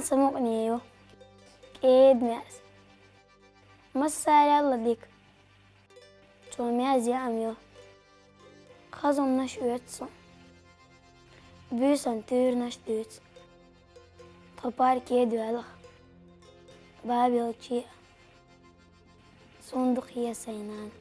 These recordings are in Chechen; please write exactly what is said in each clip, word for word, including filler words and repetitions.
Са мукъане ю, кӀеда маьз. Массарел а дика, цо маьз яа ма ю. Хазумнаш оьцу сона, буьйсанна туьйранаш дуьйцу. Тхо парке доьлху, бабелче а. Суна дукха еза сайн нана.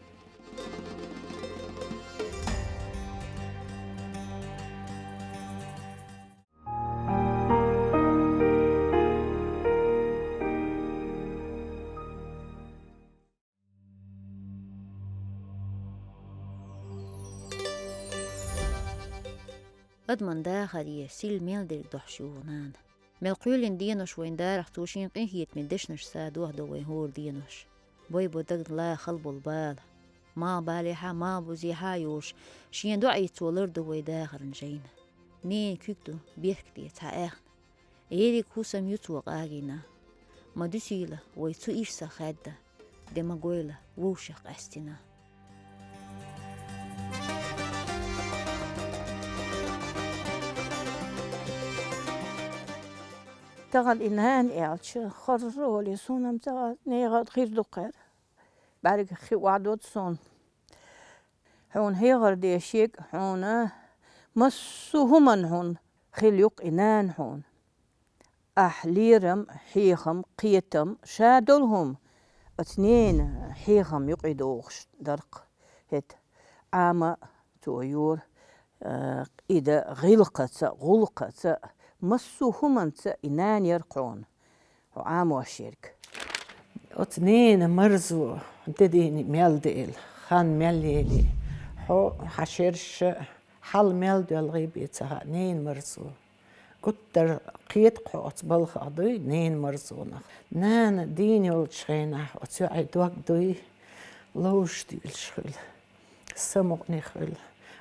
Адаман дахаре сийла мел дерг дохьуш ю хьо, нана. Мел кхоьллина денош вайна дарах, цо шен къинхетаме дешнашца дохдо вайн хӀора денош. Бай бо дагна ла хала болу бала. Малхбалехьа, малхбузехьа а йолуш, шен доӀийца цо лардо вай дахаран жайна. Ненан куьг ду бехк тӀе цхьа аьхна. Ерриг хӀусам ю цо къагийна. Ма дуьсийла вай цу ирсах хаьдда, де ма гойла вовшах къаьстина. Тахана и нана аьлча, харжа олий, суна-м ца нехан хир ду кхара. БӀаьргах хи охьадоцу суна. Хьуна хьехар деш ерг хьуна, массо а хӀуманна хьуна хила ю-кх и нана хьуна. Ахь лерам, хьехам, кхетам, ша долу хӀума, оцу ненан хьехам юкъе дохуш дара-кх хӀета. Ӏама а цо йора, а, и дан гӀиллакхаца, гӀуллакхаца, массо а хӀуманца и нана яра-кх хьуна хьо Ӏамош ерг. Оцу ненан марзо де дийне мел деъла, хан мел елий, хьо, хьан шераш а, хьал мел доьлхий бен ца хаьа ненан марзо. Гуттар а кхета-кх хьо оцу балхах дуй, ненан марзонах. Нана дийна йолчу хенахь оцу йоӀе дог дуй, ловзуш дуьйлуш хуьлу, самукъане хуьлу,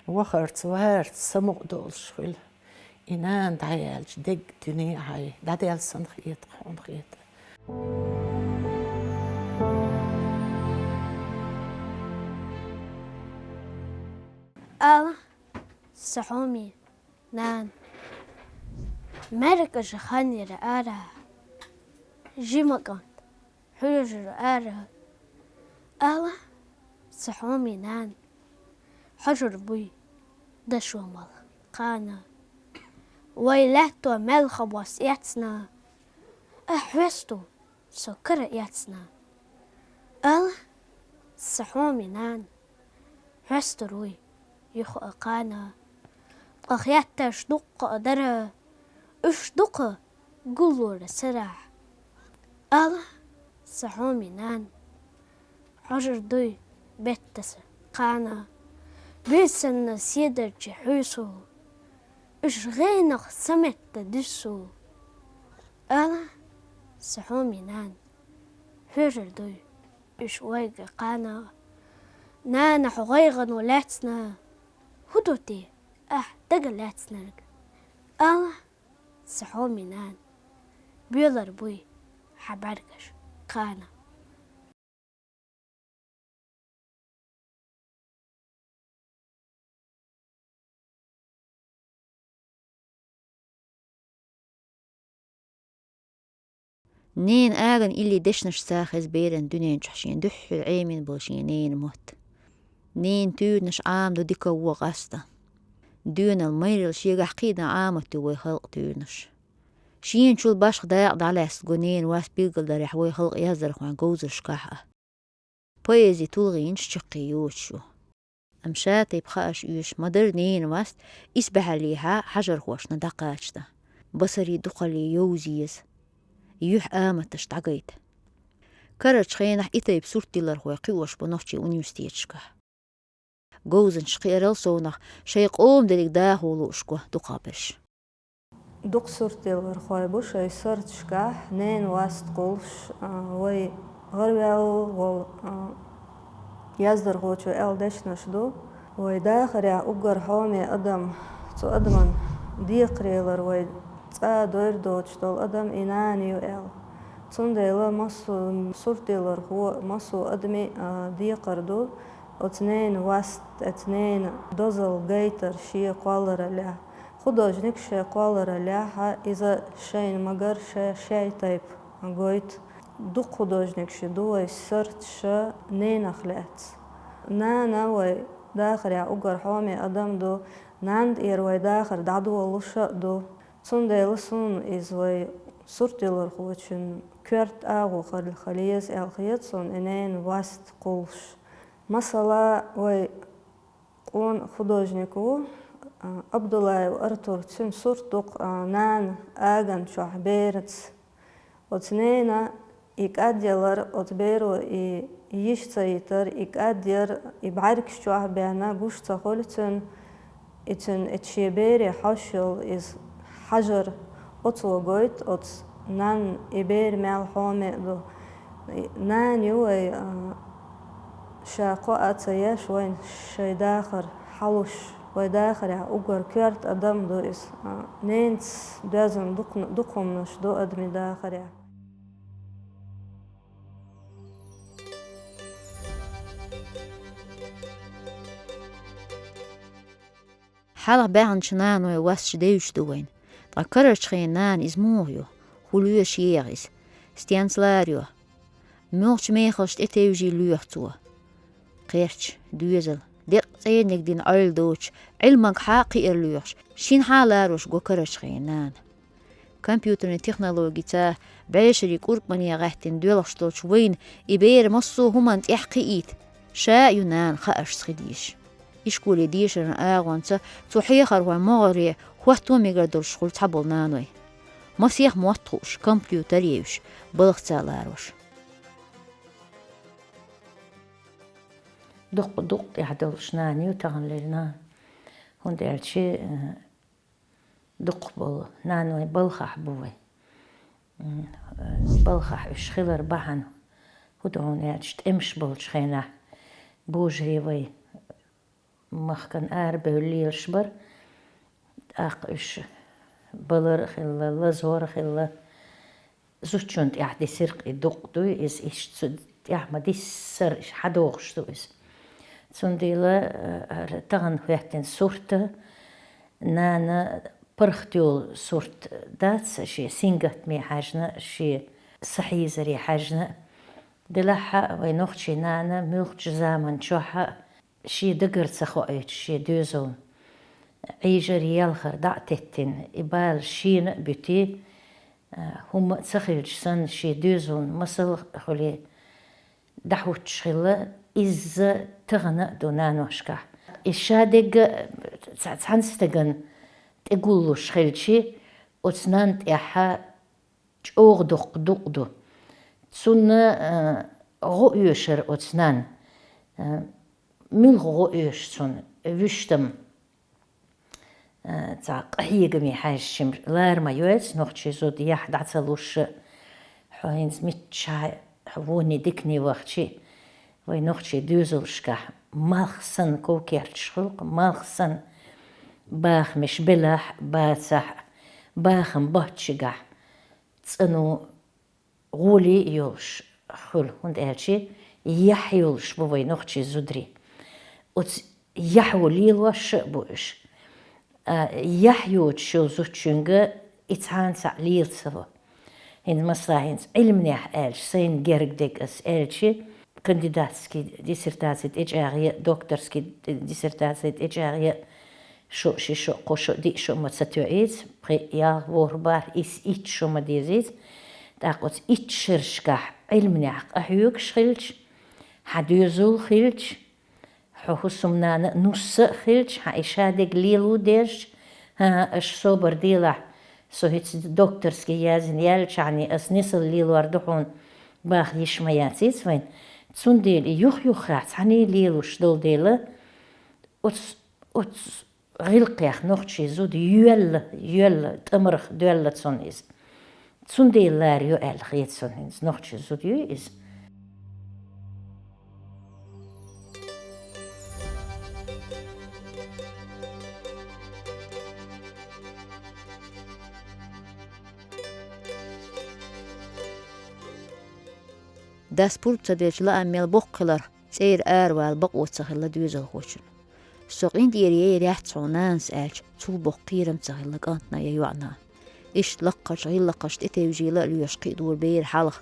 вахарца, варца самукъа долуш хуьлу. И нана дӀаяьлча, дерриг дуьне а хьай, дӀаделла санна хета, хьуна хета. Ала, сан хьоме нана, маьркӀажа хан яра ара, жима кӀант хьоьжура ара. Ала, сан хьоме нана, хьожур буй дашо мала кхана. Вай лаьтто мел хабос эцна, ахь хьоьсту со кара эцна. Ала, сан хьоме нана, хьоьстур вуй юха а кхана. Ткъа хеттарш дуккха а дара, уьш дукха гуллора сарахь. Ала, сан хьоме нана, хьожур дуй беттаса кхана, буьйсанна седарчий хьуьйсу, уьш гӀенах сан метта дуьссу. Ала, сан хьоме нана, хьоьжур дуй уьш вайга кхана. Нана, хьо гӀайгӀано лаьцна, хӀун ду те ахь дага лаьцнарг? Ала, сан хьоме нана, боьлар буй хьан бӀаьргаш кхана. Ненан аган илли дешнашца хеза беран дуьнен чохь шен дуьххьара Ӏемина болу шен ненан мотт. Ненан туьйранаш Ӏамадо дика а, вон а къаста. Доьналла, майралла шегахь кхийдан Ӏамат ю вай халкъан туьйранаш. Шена чул башха дакъа дӀалаьцна го ненан вас билгалдарехь вай халкъан яздархойн говзаршкахь а. Поэзи тулгӀенаш чаккхе йоцуш ю. Амма ша тайпа хаарш оьшуш ма дара ненан вас исбаьхьаллехьа хьажархошна дӀакхача дан, басарий, дукхаллий йовза еза, юьхь-аматаш дӀагайта. Карарчу хенахь и тайпа суртдиллархой кхиош бу нохчийн университеташкахь. Говзанчаш кхиарал совнах шайн къоман дерриг дахо лууш го дукхахберш. Дукха суртдиллархой бу шайн сурташкахь ненан васт кхуллуш, а, вай гӀараваьлла волу, а, яздархочо аьлла дешнаш ду. Вай дахарехь уггар хьоме адам, цу адаман декхарийлар вай цкъа а дойр доцуш долу адам и нана ю аьлла. Цундела массо а суртдиллархо, массо а адамийн, а, декхар ду оцу ненан васт, оцу ненан дозалла гайтар шен кхоллараллехь. Художник шен кхоллараллехь иза шайна магар ша шай тайпа гойту. Дукха художникаш ду вай сарташа ненах лаьцна. Нана вай дахарехь уггар хьоме адам ду, нанна тӀера вай дахар дӀадолуш а ду. Цундела суна иза вай суртйиллархочун коьрта агӀо хила, хила еза аьлла хета суна и ненан васт кхуллуш. Масала, вай къона художник ву, а, Абдуллаев Артур, цуьнан сурт ду-кх, а, нана аган чохь бераца. Оцу ненан и кӀадъялар, оцу беро и йиш ца йитар, и кӀадъяр, и бӀаьргаш чохь а баьнна гуш ца хуьлу цуьнан, и цуьнан и шен бере хьожуш йолу иза хьажар, оцо гойту оцу нанна и бер мел хьоме а ду. Нана ю вай, а, ша кхоа а ца еш, вайна шайн дахар хьалуш, вай дахарехь уггар коьрта адам ду иза. А, ненца доьзна дукха-, дукха хӀуманаш ду адамийн дахарехь. Хьалха баьхначу наной васташ девзаш ду вайна. Ткъа карарчу хенан нана иза муха ю? ХӀун лоьцуш еха иза? Стенца ларайо? Муьлхачу мехалшна тӀетевжий лоьху цо? Кхерч, доьзал, деккъа цӀениг дина Ӏуьллу доцуш, Ӏилманга хьа а кхиар лоьхуш, шина хьа а ларош го карарчу хенан нана. Компьютерный технологица бӀешерийн кӀуркӀмане гӀаьттина доьлхуш долчу вайна и бер массо а хӀуманна тӀехь кхиийта, ша а ю нана хааршца хи дезаш. Ишколе дешаран агӀонца цу хьехархойн могӀаре хӀотто мегар долуш хуьлу цхьаболу наной. Масех мотт хууш, компьютер евзаш, балхаца ларош. Дуккха-дуккха тӀехь долуш нана ю тахана лелла нана. ХӀунда аьлча, э, дукхахболу наной балхахь бу вай. М, э, балхахь уьш хилар бахьана, хӀун ду хьуна аьлча, тӀемаш болчу хенахь божаре вай махкана арабевлла лелаш бара. ТӀаккха уьш балар а хилла, лазор а хилла. Зудчунна тӀехь дисира-кх и дукъ дуй, иза иштта цу тӀехь ма диссара, иштта хьадогӀуш ду иза. Цундела, э, тахана хӀоьттина сурт а, нана паргӀат йолу сурт дац, шен сингаттаме хьаьжна, шен сахьийзаре хьаьжна. Делахь а вай нохчийн нана муьлххачу заман чохь а шен дагара ца хоуьйтуш шен доьзална, Ӏийжар-елхар дӀа а теттина, и бала шена а буьтий, а, хӀумма а ца хилча санна, шен доьзална масал а хуьлий, дӀахӀуттуш хилла, изза тахана а ду наношкахь. И шадерг а ца-, цхьана стагана тӀегуллуш хилчий, оцу нанна тӀехь чӀогӀа доккха дукъ ду. Цунна, а, гӀо оьшура оцу нанна. А, муьлха гӀо оьшу цунна? Вуьштам, а, цхьа къахьегаме хьаьжча, лара ма йоьлу нохчийн зуда яхь дӀа ца луш а. Хьо хӀинца миччахь а вонне дикане вахчий, вай нохчийн доьзалшкахь малх санна ков-керташ хуьлу-кх, малх санна бахамаш белахь а, бацахь а, бахам боццушехь цӀано гӀоле а йолуш хуьлу, хӀунда аьлча яхь йолуш бу вай нохчийн зударий. Оцу яхьо лелош а бу уьш. А, яхь йоцуш йолу зудчуьнга и цхьана цхьаъ лела ца ло. ХӀинца, масала, хӀинца Ӏилманехь аьлча, сайна герга дерг ас аьлча, кандидатский диссертаци тӀечӀагӀъе а, докторский диссертаци тӀечӀагӀъе а, шо, ши шо, кхо шо, диъ шо ма ца тоьийца, пхи, ялх, ворхӀ, бархӀ, исс, итт шо ма дезийца. ТӀаккха оцу итт шерашкахь Ӏилманехь къахьоьгуш хилча, хьан доьзал хилча, хьо хӀусамнана а, нус а хилча, хьан и шадерг лело дезача, хӀан, аша собар делахь, со хӀинца докторский яздина яьллачхьана ас нисал лелор ду хьуна баха йиш ма яцийца вайна. Цундела и юх-юххехь цхьаьна лелош долу дела, оцу, оцу гӀиллакхех нохчийн зуда йоьлла, йоьлла, тӀамарх доьлла цунна иза. Цундела лара ю аьлла хета суна хӀинца, нохчийн зуда юй иза. Дас пурба ца делча, лаам мел боккха хиларх, цӀера аравала бакъо ца хилла доьзалхочун. Со къинтӀера яйряц хьуна, нанас, аьлча, цул боккха кхерам ца хилла кӀантана я йоӀана. Иштта лакхарча гӀиллакхашта тӀетевжийла а лоьхуш кхиадора бер хьалха.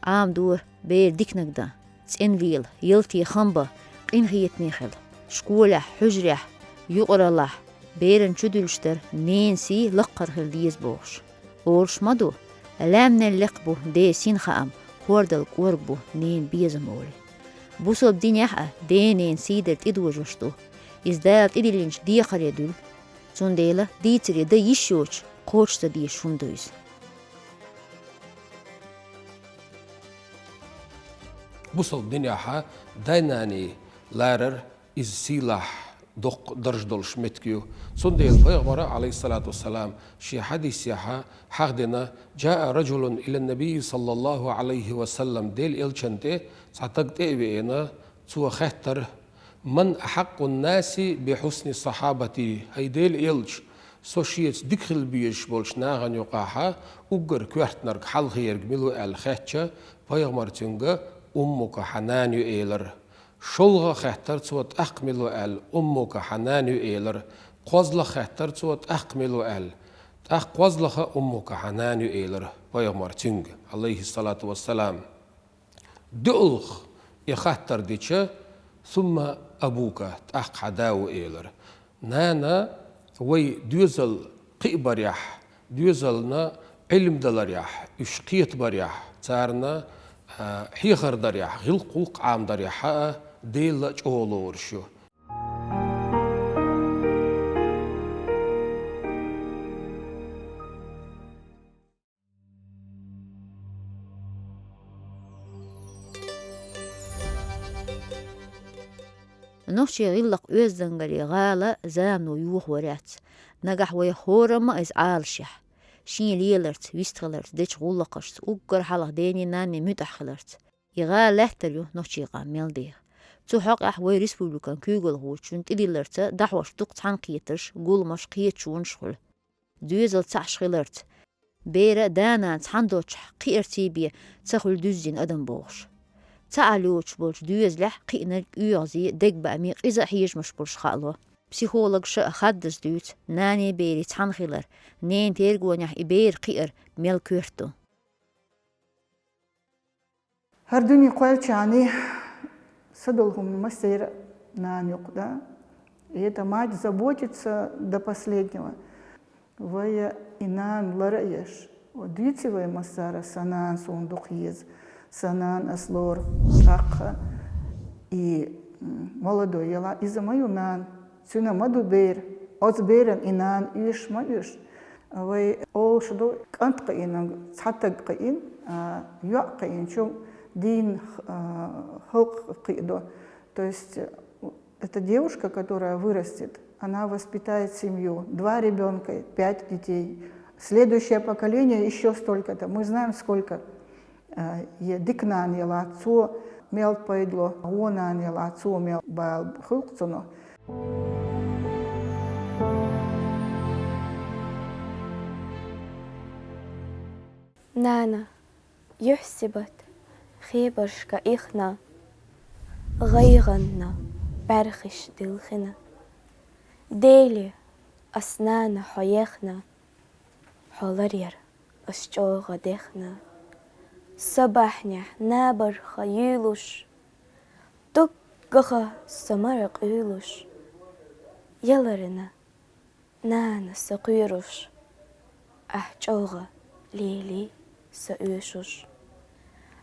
Ӏамадора бер диканиг дан, цӀена лела, ялте хам бан, къинхетаме хила, школехь, хьуьжарехь, юкъараллехь, берана чудуьллуш дара ненан сий лакхара хила деза бохуш. Олуш ма ду, лаьмнел лекха бу ден син хаам, хӀордал кӀорга бу ненан безам олий. Бусалба динехь а ден-ненан сий дар тӀедожош ду. Иза Дала тӀедиллинчу декхаре дуьллу. Цундела дийцаре дан йиш йоцуш, кхочуш ца дезаш хӀума ду иза. Бусалба динехь а дай-наний ларар иза сийлахь, доккха дарж долуш меттиг ю. Цундела пайхамара, Ӏалайхиссалату вассалам, шен хьадисехь хьахдина: «Джаа раджулун илан-набий саллаллаху Ӏалайхи ва саллам», Делан элчанна тӀе цхьа стаг тӀе а веана, цо хаьттира: «Ман ахьаккъун-наси би хьусни сахьабати?» ХӀай Делан элча, со шеца дика хила безаш болчу нахана юкъахь уггар коьртаниг, хьалхарниг мила ву аьлла хаьттича, пайхамара цуьнга: «Уммука, хьан нана ю», — элира. ШолгӀа хаьттира цо: «ТӀаккха мила ву?» — аьлла. «Уммука, хьан нана ю», — элира. КхозлагӀа хаьттира цо: «ТӀаккха мила ву?» — аьлла. ТӀаккха кхозлагӀа: «Уммука, хьан нана ю», — элира пайхамара цуьнга, Ӏалайхиссалату вассалам. ДоьалгӀа и хаттар дича: «Сумма абука», тӀаккха хьан да ву, элира. Нана вай доьзал кхиабарехь, доьзална Ӏилма даларехь, уьш кхетабарехь, царна, а, хьехар дарехь, гӀиллакх-гӀуллакх Ӏамадарехь а Дела чӀогӀа лоруш ю. Нохчийн гӀиллакх оьздангаллин гӀала замано йохор яц. Нагахь вай хӀораммо а иза Ӏалашъяхь, шен леларца, вистхиларца, дечу гӀуллакхашца, уггар хьалха дений-нанний муьтӀахь хиларца. И гӀала лаьттар ю нохчийн къам мел деха. Цу хьокъехь вай республикан куьйгалхочун тӀедилларца дӀахьош дукха цхьаьнакхетарш, гуламаш, кхеташонаш хуьлу. Доьзал цхьаьш хиларца, бер а да-нана цхьаьна доцчохь кхиарций бен ца хуьлу дуьззина адам бохуш. Цхьаьна лоцуш болчу доьзалехь кхиънарг оьгӀазе, дегабааме, къиза а хьежамаш болуш хаало. Психологаша а хаддаза дуьйцу, нанний берий цхьаьна хилар, ненан тергонехь и бер кхиар мел коьрта ду. ХӀара дуьне кхоьллинчарна са долу хӀума массеран а нана юкъа, да? И эта мать заботится до последнего. Вай и нана лара а еш. Дуьйций вай массара: «Сан нана суна дукха еза, сан нана ас лору». ТӀаккха и, м, молодой яла, иза ма ю нана. Цуьнан ма ду бер. Оцу беран и нана оьшуш ма оьшу. Вай олуш ду, кӀант кхиъна, цхьа стаг кхиъна, а, йоӀ кхиъначу дийнна, а, халкъ кхиадо. То есть, э, эта девушка, которая вырастет, она воспитает семью. Два ребёнка, пять детей. Следующее поколение ещё столько-то. Мы знаем, сколько. Э, я дика нана яла, цо мел пайда ло, вон нана яла, цо мел бала хуьлу цунах. Нана, юьхь-сибат, хебаршка ихна, гӀайгӀанна бӀаьрхиш дилхина. Дели, ас, нана, хьо ехна, хьо ларъяр ас чӀогӀа дехна. Са бахьанехь набарха юьйлуш, дуккха ха со мара къуьйлуш, яларна, нана, со кхоьруш, ахь чӀогӀа лелий со оьшуш.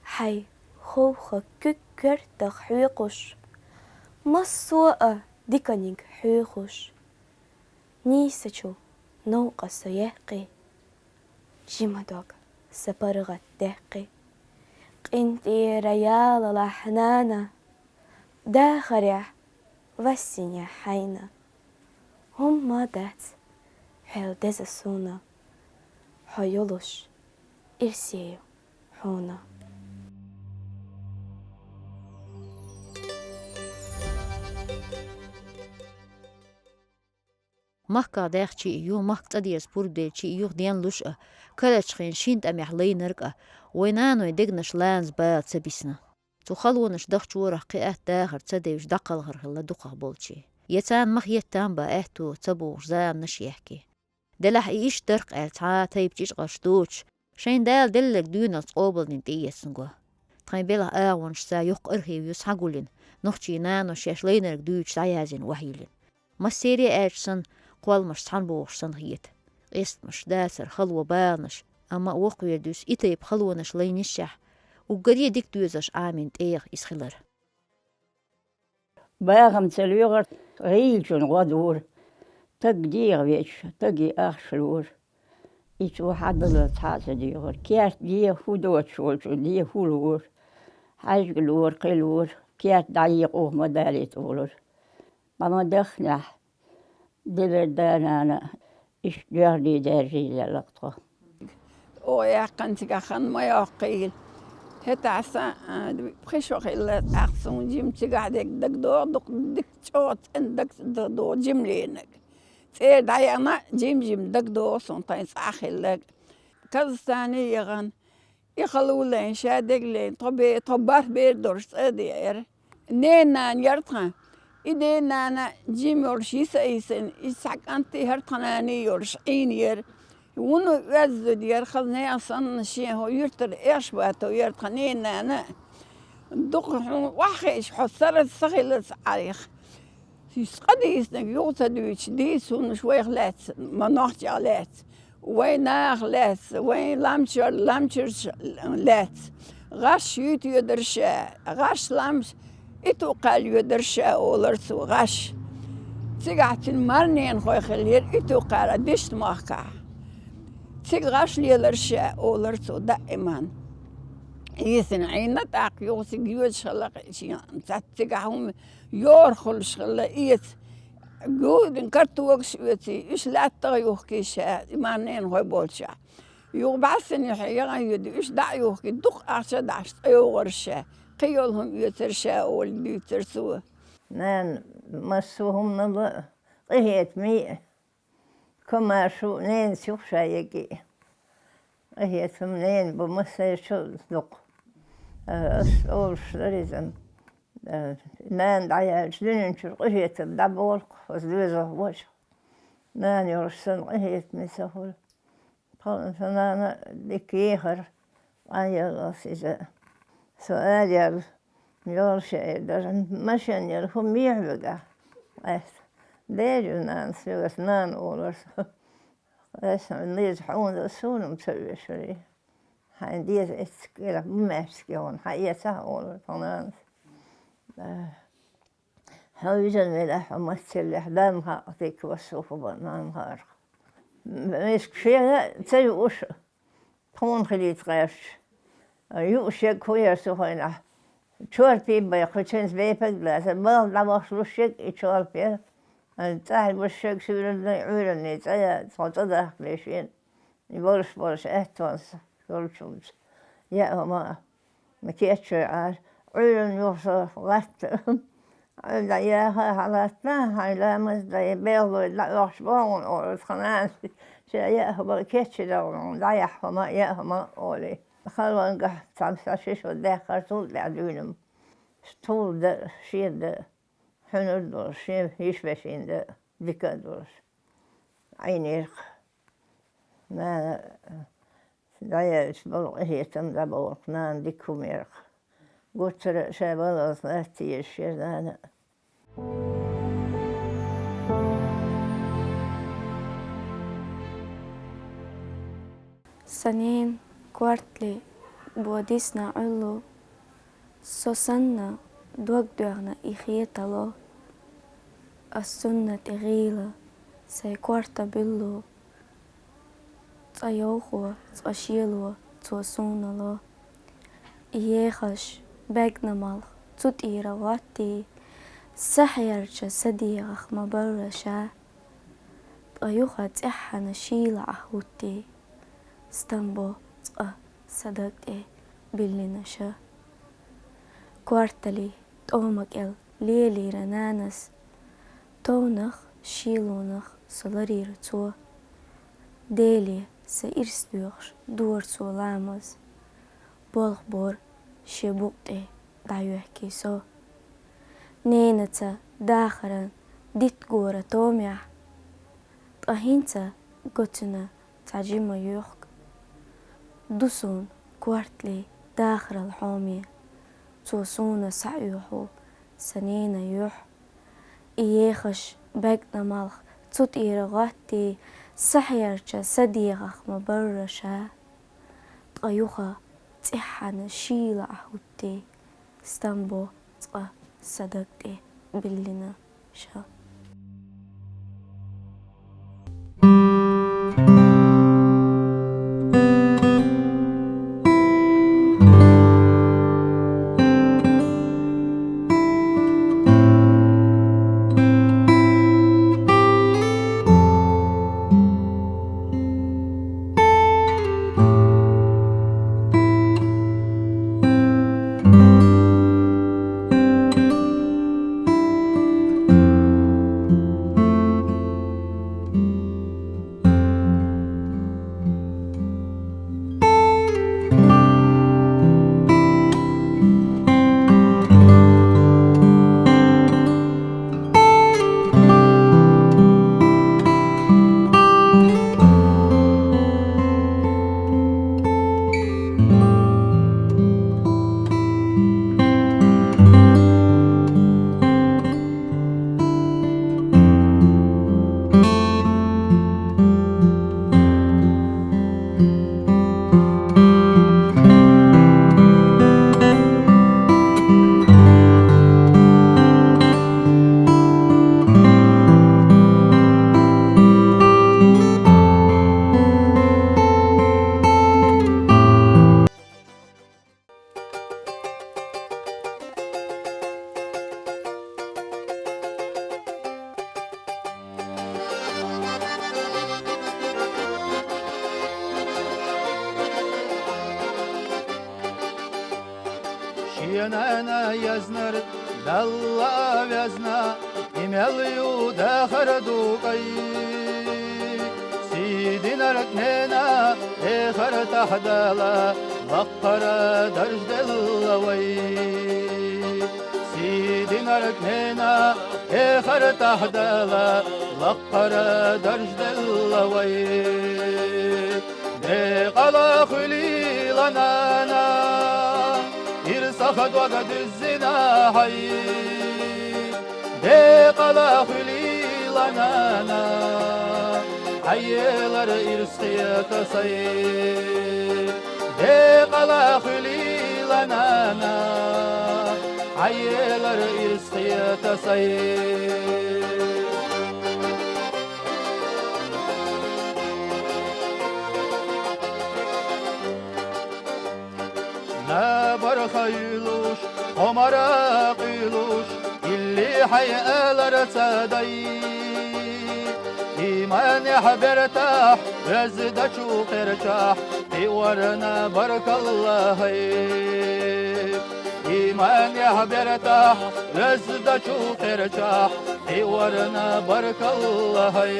Хьайн ховха куьг коьртах хьоькхуш, массо а диканиг хьоьхуш. Нийсачул новкъа со яьккхи, жима дог сан паргӀатдаьккхи. КъинтӀера ялалахь, нана, дахарехь, вассинехь хьайна. ХӀумма дац хьел деза суна, хьо йолуш ирсе ю хьуна. Махках даьхча а ю, махка цӀа деза пурба делча а ю, денлуш а, карарчу хенахь шина тӀамехь лайнарг а, вайн наной дегнаш ланза бала ца бисна. Цу халонаш дахчорах кхин атта дахар ца девзаш дӀакхалхар хилла дукхахболчийн. Я царна ма хетта а ба аьтту ца богӀуш заманаш яхкий. Делахь и иштта дара-кх аьлла, цхьа а тайпа чӀичкъаш доцуш, шайна Дала делларг доьналлица къобалдина тӀеэцна го. Тхайн белхан агӀонашца йоккха архив ю схьагулйина, нохчийн наноша шаьш лайнарг дуьйцуш дӀаяздина охьайиллина. Массеран а аьлча санна, кхолламаш цхьаьна богӀуш санна хета. Къестамаш, дацар, хало, баланаш, амма а воккхавер дуьйцу и тайпа халонаш лайна йисчахь, уггаре а дика доьзалш Ӏамийна тӀегӀа иза хилар. БахамцӀа лоьхура, гӀийлачун гӀо дора. Стаг дегӀа веча, стаге ахча лора. И цо хьадалар цхьа а ца догӀура. Керта де хӀун доцуш волчун де хӀун лора. Хьаьжга лора, кхин лора. Керта дӀаекъа ма далийта олура. Ма ма дахнехь, дилар да-нана, иштта доьгӀний даьржий лелла-кх тхо. Оха яьккхина цигахь хан ма йоккхийла. ХӀетахь сан, а, пхи шо хилла, тӀаккха суна жима цигахь дерг дагадогӀу, дукха дика чӀогӀа цӀена дагадогӀу жима лийнарг. ЦӀера дӀаяхана а жим-жима дагадогӀу суна тхайн цӀахь хилларг. Казахстане яхана, и хало лайна, ша дерг лайна, тхо бе-, тхо бархӀ бер долуш цӀа а деара. Ненан-нана яра тхан. И ден-нана жима йолуш йиса а йисина, и цхьа кӀант а, хӀара тхан нана а йолуш Ӏийна яра. Вуно оьзда зуда яра, хаза нехан санна шен хӀокху юьртара Эшбатов яра тхан ненан-нана. Дукха хьуна охьахиъча, хьо сараца, са хилаца Ӏарайха. Иза къа дийцинарг юха ца дуьйцуш, дийца хӀуманаш вайх лаьцна, ма нохчех лаьцна, вайн нахах лаьцна, вайн ламчар-, ламчарчех лаьцна. ГӀаш юьйта йоьдура ша, гӀаш ламча итт-укх кхаьлла йоьдура ша, олура цо, гӀаш. Цигахь цуьнан марненахой хиллера итт-укх кхаьлла Дишта-махкахь. Цига гӀаш лелара ша, олура цо, даиман. Йисина Ӏийна, тӀаккха юха цига йоьдуш хилла-кх шен цхьацца цигахь хӀума йорах хуьлуш хилла эца. Гуьйдина картогаш оьций, уьш лаьттах а юхкий ша, и марненахой болчохь. Юха бӀаьссина юьхь яхана йоьдий, уьш дӀа а юхкий, дукха ахча а дахьаш, цӀа йогӀура ша. Кхин йолу хӀума оьцура ша, олий дуьйцура цо. Нана массо а хӀуманал а къинхетаме а, комаьрша а ненан сиха ша егий. Къинхетам ненан бу массаьрчул а дукха. Ас олуш дара иза. Нана дӀаяьлча дуьнен чуьра къинхетам дӀаболу-кх, аса доьзалхо вочу. Нана йолуш санна къинхетаме ца хуьлу. Тхан сан нана дика ехара, къанъелла ас иза. Со аьлла яьлла, йолуш яра, даже машен яра, хӀума ехьа вегахь. Ас: «Дера ю, нана, соьгара нана», — олура со. Ас: «Лиза, хьуна суна-м ца оьшурий? Хьайн деза эцциг кӀелахь бу маьждиге хьуна, хьаэцахьа», — олура тхан нанас. Хьо вижина велахь, хьо мацциллехь, Далла хаьа, дика вассо хӀун бан нана хаарх. Миска шена а ца юуш, тхуна хилийта гӀерташ. Юуш ерг хӀун яра со хенахь? Чорпе бай, кху чуьнца бепиг а лаьцна, балха дӀавахча луш ерг и чорпе яра. ЦӀахь луш ерг суьйранний, Ӏуьйранний цӀа ян, цхьа цӀа дахкале шена. И болуш-болуш аьттонца йолчунца. Яа хӀума а, кеччой Ӏара, Ӏуьйранна юха со латта. Ӏуьйранна яха а хьалатта, хьайн ламаз а дан, белхалой дӀаоьхуш боху хьуна, олура тхан нанас. Ша яа хӀума кечйина дагӀна, дӀаяхьа хӀума а, яа хӀума а, олий. Халонгахь цхьамма сан ши шо даьхкира, цул тӀаьхьа дуьйна-м. Стул дан а, шен дан а, хьуьнар а долуш, шен йиш-вешин дан а, дика а долуш. Ӏийнера-кх. Нана дӀаяьлча болу къинхетам дӀаболу-кх, нана дика хӀума яра-кх. Гуттара а ша балаза латта езаш яра нана а. Сан ненан кортале бо дисна Ӏуьллу, со санна дог доьгӀна и хетало. Ас цунна тӀе гӀийла, сайн корта буьллу. Цкъа йовхо, цкъа шело цо суна ло. И ехаш бегна малх цу тӀера гӀоттий, сахьерча са дегӀах ма барра ша. Ткъа юха цӀеххьана шийла Ӏа хӀуттий, стам бо цкъа са даг тӀе биллина ша. Кортале тӀома кӀел лелийра нанас, товнах, шелонах со ларийра цо. Деле сан ирс доьхуш дора цо ламаз, болх бора шен букъ тӀе дӀайоьхкий со. Ненаца дахаран дитт гора томехь, ткъа хӀинца го цуьнан цхьа жима юьхк. Ду суна кортале дахарал хьоме, цо суна схьаоьху сан ненан юьхь. И ехаш бегӀна малх цу тӀера гӀоттий, сахьерча сан дегӀах ма барра ша. Ткъа юха цӀеххьана шийла Ӏа хӀуттий, стам бо цкъа сан даг тӀе биллина ша. Шен нана язнар Далла а везна, и мел ю дахар дукъай. Сий динарг нена эхартахь Дала лаккхара дарж делла вай. Сий динарг нена эхартахь Дала лаккхара дарж делла вай. Декъала хуьлийла, нана, ирсах дог дуьззина хьай. Декъала хуьлийла, нана, хьаелар ирс хета сай. Декъала хуьлийла, нана, хьаелар ирс хета сай. Набарх юьйлуш, хьо мара къуьйлуш, илли хьайн алар ца дай. Иманехь бертахь, оьздачу кхерчахь, кхиорна баркалла хьай. Иманехь бертахь, оьздачу кхерчахь, кхиорна баркалла хьай.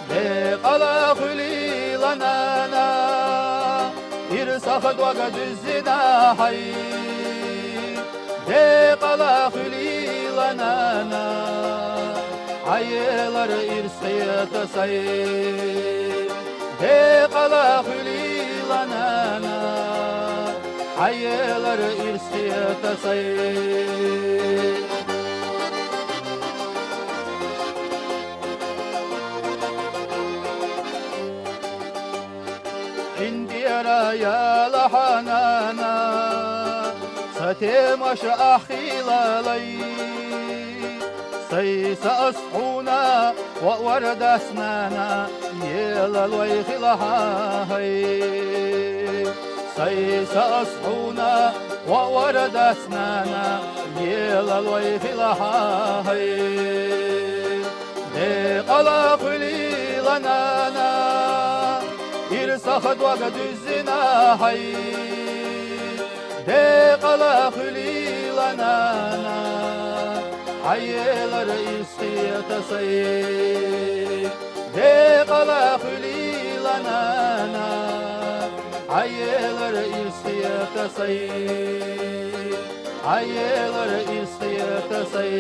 Декъала хуьлийла, нана, ирсах дог дуьззина хьай. Декъала хуьлийла, нана, хьаелар ирс хета сай. Декъала хуьлийла, нана, хьаелар ирс хета сай. Ӏин тӀера ялахь, нана, сан темаш ахь хийла лай. Сайса ас хьуна хӀоъ вар дац, нана, елалой хила хьан хьай. Сайса ас хьуна хӀоъ вар дац, нана, елалой хила хьан хьай. Декъала хуьлийла, нана, ирсах дог дуьззина хьай. Декъала хуьлийла, нана, хьаелар ирс хета сай. Декъала хуьлийла, нана, хьаелар ирс хета сай. Хьаелар ирс хета сай.